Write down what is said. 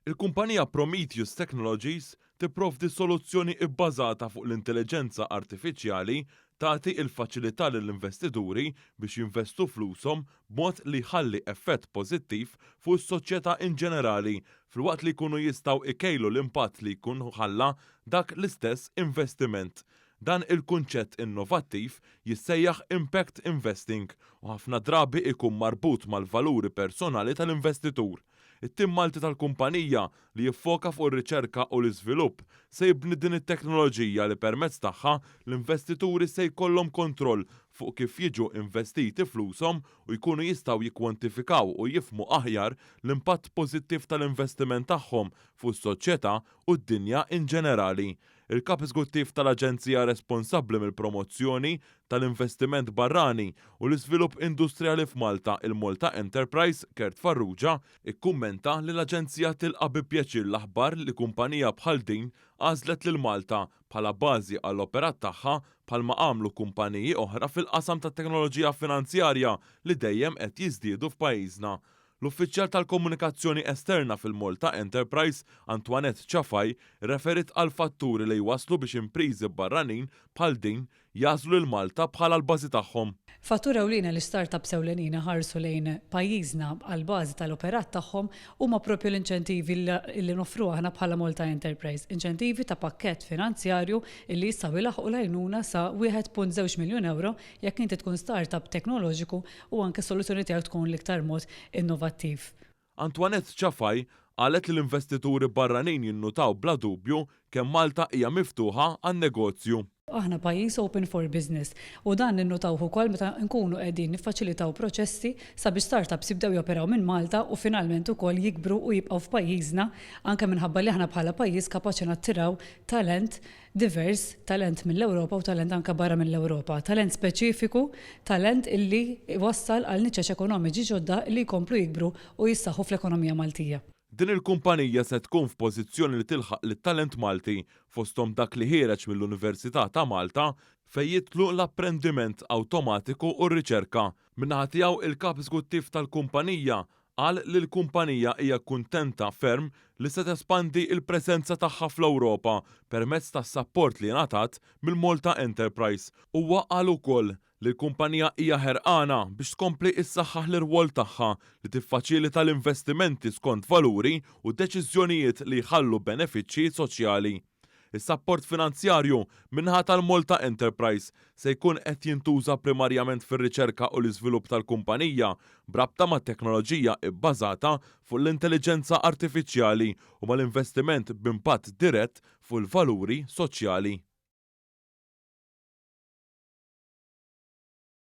Il-kumpanija Prometheus Technologies tipprovdi soluzzjoni bbażata fuq l-intelliġenza artifiċjali tagħti l-faċilità lill-investituri biex jinvestu flushom b'mod li jħalli effett pożittiv fuq is-soċjetà inġenerali filwaqt li jkunu jistgħu jkejlu l-impatt li jkun ħalla dak l-istess investiment. Dan il-kunċett innovattiv jissejjaħ impact investing u ħafna drabi jkun marbut mal-valuri personali tal-investitur. It-tim Malti tal-kumpanija li jiffoka fuq ir-riċerka u l-iżvilupp se jibni din it-teknoloġija li permezz tagħha l-investituri se jkollhom kontroll fuq kif jiġu investiti flushom u jkunu jistgħu jikkwantifikaw u jifhmu aħjar l-impatt pożittiv tal-investiment tagħhom fuq is-soċjetà u d-dinja inġenerali. Il-Kap Eżekuttiv tal-Aġenzija responsabbli mill-promozzjoni tal-investiment barrani u l-iżvilupp industrijali f'Malta, il-Malta Enterprise, Kurt Farrugia, ikkummenta li l-Aġenzija tilqa' bi pjaċir l-aħbar li kumpanija bħal din għażlet lil Malta bħala bażi għall-operat tagħha bħalma għamlu kumpaniji oħra fil-qasam tat-teknoloġija finanzjarja li dejjem qed jiżdiedu f'pajjiżna. L-Uffiċjal tal-Komunikazzjoni Esterna fil-Malta Enterprise, Antoinette Cafai, referit għal fatturi li jwasslu biex impriżi barranin bħal din jagħżlu lil Malta bħala l-bażi tagħhom. Fattur ewlieni li startups ewlenin ħarsu lejn pajjiżna għal bażi tal-operat tagħhom huma propju l-inċentivi li noffru aħna bħala Malta Enterprise. Inċentivi ta' pakkett finanzjarju illi jistgħu jilaħqu l-għajnuna sa 1.2 miljun euro jekk inti tkun startup teknoloġiku u anke soluzzjoni tiegħek tkun l-iktar mod innovattiv. Antoinette Cafai qalet li l-investituri barranin jinnutaw bla dubju kemm Malta hija miftuħa għan-negozju. Aħna pajjiż open for business u dan ninnutawh ukoll meta nkunu qegħdin niffaċilitaw proċessi sabiex startups jibdew joperaw minn Malta u finalment ukoll jikbru u jibqgħu f'pajjiżna, anke minħabba li aħna bħala pajjiż kapaċi nattiraw talent divers, talent mill-Ewropa u talent anke barra mill-Ewropa, talent speċifiku, talent illi wassal għal niċeċ ekonomiċi ġodda li jkomplu jikbru u jissaħħu fl-ekonomija Maltija. Din il-kumpanija se tkun f'pożizzjoni li tilħaq lit-talent Malti, fosthom dak li ħiereġ mill-Università ta' Malta, fejn jidħlu l-apprendiment awtomatiku u r-riċerka. Min-naħa tiegħu, il-kap eżekuttiv tal-kumpanija qal li l-kumpanija hija kuntenta ferm li se tespandi l-preżenza tagħha fl-Ewropa permezz tas-sapport li ngħatat mill-Malta Enterprise. Huwa qal ukoll li l-kumpanija hija ħerqana biex tkompli issaħħaħ l-irwol tagħha li tiffaċilita l-investimenti skont valuri u deċiżjonijiet li jħallu benefiċċji soċjali. Is-sapport finanzjarju min-naħa tal-Malta Enterprise se jkun qed jintuża primarjament fir-riċerka u l-iżvilupp tal-kumpanija b'rabta ma' teknoloġija bbażata fuq l-intelliġenza artifiċjali u mal-investiment b'impatt dirett fuq il-valuri soċjali.